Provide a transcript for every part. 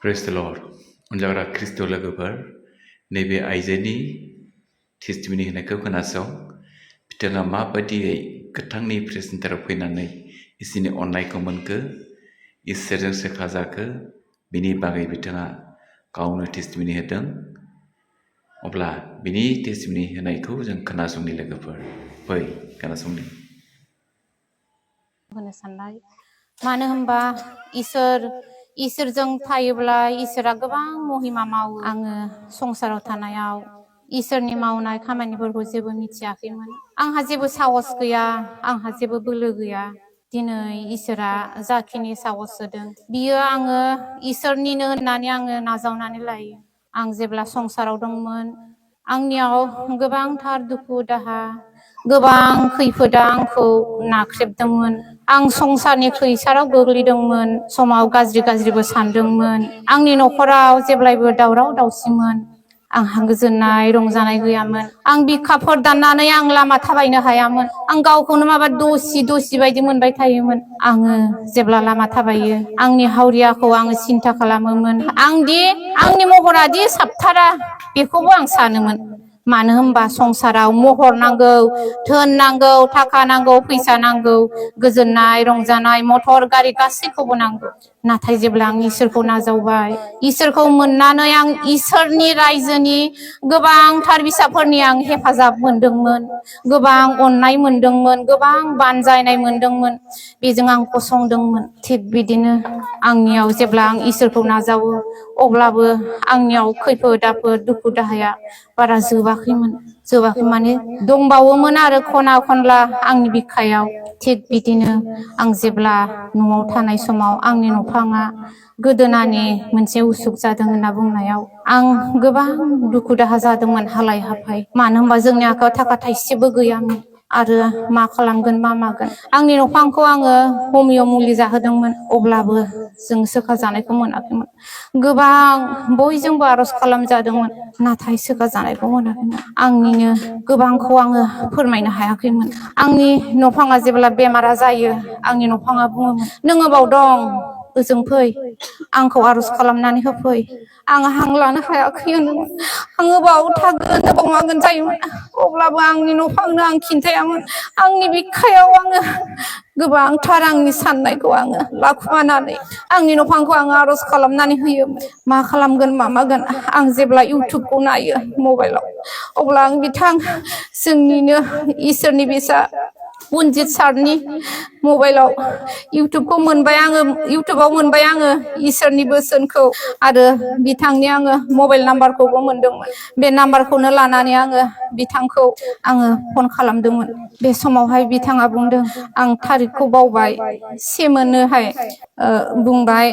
Praise द lord अनजाग्रा Christ' लोगोफोर नैबे आइजोनि टेस्टिमनि होनायखौ खोनासं बिथाङा माबायदियै गोथांनि प्रेजेन्टाराव फैनानै इसोरनि अननायखौ मोनखो इसोरजों सोखाजाखो बिनि बागै बिथाङा गावनो टेस्टिमनि होदों। अब्ला बिनि टेस्टिमनि होनायखौ जों खोनासंनि लोगोफोर फै खोनासंनि। होनो सानबाय मानो होनबा इसोरजों थायोब्ला इसोरा गोबां महिमा मावो। आङो संसाराव थानायाव इसोरनि मावनाय खामानिफोरखौ जेबो मिथियाखैमोन। आंहा जेबो साहस गैया, आंहा जेबो बोलो गैया। दिनै इसोरा जाखिनि साहस होदों बियो आङो इसोरनिनो होननानै आङो नाजावनानै लायो। आं जेब्ला संसाराव दंमोन आंनियाव गोबांथार दुखु दाहा गोबां खैफोदा आंखौ नाख्रेबदोंमोन। आं संसारनि खैसाराव गोग्लैदोंमोन, समाव गाज्रिबो सानदोंमोन। आंनि न'खराव जेब्लायबो दावराव दावसिमोन। आंहा गोजोननाय रंजानाय गैयामोन। आं बिखाफोर दाननानै आं लामा थाबायनो हायामोन। आं गावखौनो माबा दसि बायदि मोनबाय थायोमोन। आङो जेब्ला लामा थाबायो आंनि हावरियाखौ आङो सिन्था खालामोमोन। आंनि महरादि साबथारा बेखौबो आं सानोमोन। मानो होनबा संसाराव महर नांगौ, धोन नांगौ, थाखा नांगौ, फैसा नांगौ, गोजोननाय रंजानाय, मटर गारि गासैखौबो नांगौ। नाथाय जेब्ला आं इसोरखौ नाजावबाय, इसोरखौ मोननानै आं इसोरनि रायजोनि गोबांथार फिसाफोरनि आं हेफाजाब मोनदोंमोन, गोबां अननाय मोनदोंमोन, गोबां बानजायनाय मोनदोंमोन। बेजों आं गसंदोंमोन। थिग बिदिनो आंनियाव जेब्ला आं इसोरखौ नाजावो अब्लाबो आंनियाव खैफोद आफोद दुखु दाहाया बारा जोबाखै माने दंबावोमोन आरो खना खनला आंनि बिखायाव। थिग बिदिनो आं जेब्ला न'आव थानाय समाव आंनि न'फाङा गोदोनानि मोनसे उसुख जादों होनना बुंनायाव आं गोबां दुखु दाहा जादोंमोन, हालाय हाफाय। मानो होनबा जोंनि आखायाव थाखा थाइसेबो गैयामोन आरो मा खालामगोन मा मागोन। आंनि न'फांखौ आङो हमिय' मुलि जाहोदोंमोन, अब्लाबो जों सोखा जानायखौ मोनाखैमोन। गोबां बयजोंबो आर'ज खालामजादोंमोन, नाथाय सोखा जानायखौ मोनाखैमोन। आंनिनो गोबांखौ आङो फोरमायनो हायाखैमोन। आंनि न'फाङा जेब्ला बेमारा जायो आंनि न'फाङा बुङोमोन, नों अबाव दं ओजों फै, आंखौ आर'ज खालामनानै होफै। आं हां लानो हायाखै होनोमोन। आं अबाव थागोन अबाव मागोन जायोमोन। अब्लाबो आंनि न'फांनो आं खिन्थायामोन। आंनि बिखायाव आङो गोबांथार आंनि साननायखौ आङो लाखुमानानै आंनि न'फांखौ आङो आर'ज खालामनानै होयोमोन। मा खालामगोन मा मागोन। आं जेब्ला इउटुबखौ नायो मबाइलाव, अब्ला आं जोंनिनो इसोरनि बिसा अनजित सारनि मबाइलाव इउटुबाव मोनबाय आङो इसोरनि बोसोनखौ आरो बिथांनि आङो मबाइल नाम्बारखौबो मोनदोंमोन। बे नाम्बारखौनो लानानै आङो बिथांखौ आङो फन खालामदोंमोन। बे समावहाय बिथाङा बुंदों, आं थारिखखौ बावबाय, सेमोननोहाय बुंबाय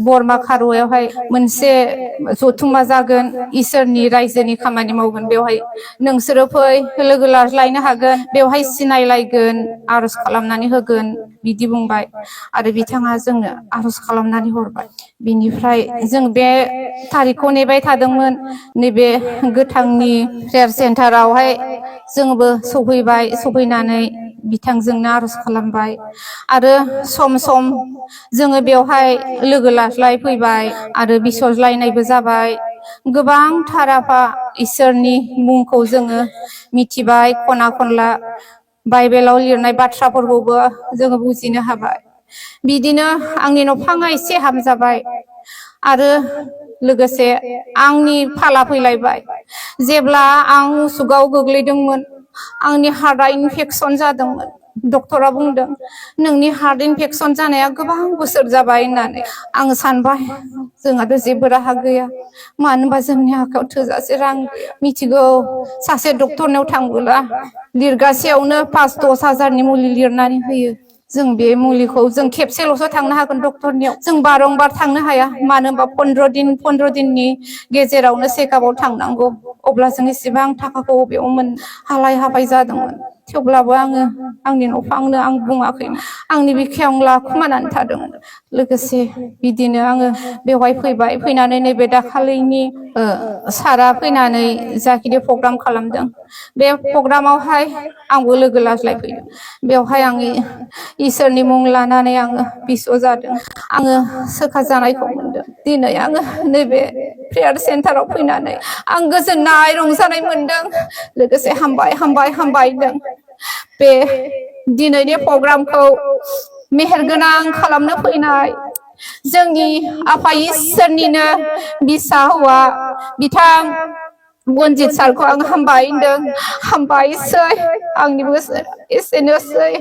बरमा खारुवायावहाय मोनसे जथुम्मा जागोन, इसोरनि रायजोनि खामानि मावगोन, बेवहाय नोंसोरो फै, लोगो लाज्लायनो हागोन, बेवहाय सिनायलायगोन, आर'ज खालामनानै होगोन, बिदि बुंबाय। आरो बिथाङा जोंनो आर'ज खालामनानै हरबाय। बिनिफ्राय जों बे थारिखखौ नेबाय थादोंमोन। नैबे गोथांनि प्रेयार सेन्टारावहाय जोंबो सफैबाय। सफैनानै बिथांजोंनो आर'ज खालामबाय आरो सम सम जोङो बेवहाय लोगो लाज्लायफैबाय आरो बिसरज्लायनायबो जाबाय। गोबांथार आफा इसोरनि मुंखौ जोङो मिथिबाय, खना खनला बाइबेलाव लिरनाय बाथ्राफोरखौबो जोङो बुजिनो हाबाय। बिदिनो आंनि न'फाङा एसे हामजाबाय आरो लोगोसे आंनि फाला फैलायबाय। जेब्ला आं उसुगाव गोग्लैदोंमोन, आंनि हार्टआ इनफेकसन जादोंमोन। डक्टरा बुंदों, नोंनि हार्ट इनफेकसन जानाया गोबां बोसोर जाबाय होननानै। आं सानबाय जोंहाथ' जेबो राहा गैया, मानो होनबा जोंनि आखायाव थोजासे रां गैया। मिथिगौ, सासे डक्टरनाव थांबोला लिरगासेयावनो 5-10 हाजारनि मुलि लिरनानै होयो। जों बे मुलिखौ जों खेबसेल'सो थांनो हागोन डक्टरनियाव, जों बारंबार थांनो हाया। मानो होनबा 15 दिननि गेजेरावनो चेकआपआव थांनांगौ। अब्ला जों एसेबां थाखाखौ बबेयाव हालाय हाबाय जादोंमोन थेवब्लाबो आङो आंनि न'खौ आं बुङाखैमोन आंनि बिखायाव लाखुमानानै थादोंमोन लोगोसे बिदिनो आङो बेवहाय फैबाय फैनानै नैबे दाखालिनि सारा फैनानै जाखिनि प्रग्राम खालामदों बे प्रग्रामावहाय आंबो लोगो लाज्लायफैदों बेवहाय आं इसोरनि मुं लानानै आङो बिस्व जादों आङो सोखा जानायखौ मोनदों दिनै आङो नैबे प्रेयार सेन्टाराव फैनानै आं गोजोननाय रंजानाय मोनदों लोगोसे हामबाय हामबाय हामबायदों बे दिनैनि प्रग्रामखौ मेहेरगोनां खालामनो फैनाय जोंनि आफा इसोरनिनो बिसा हौवा बिथां बनजित सारखौ आं हामबाय होनदों हामबायसै आंनि बोसोरा एसेनोसै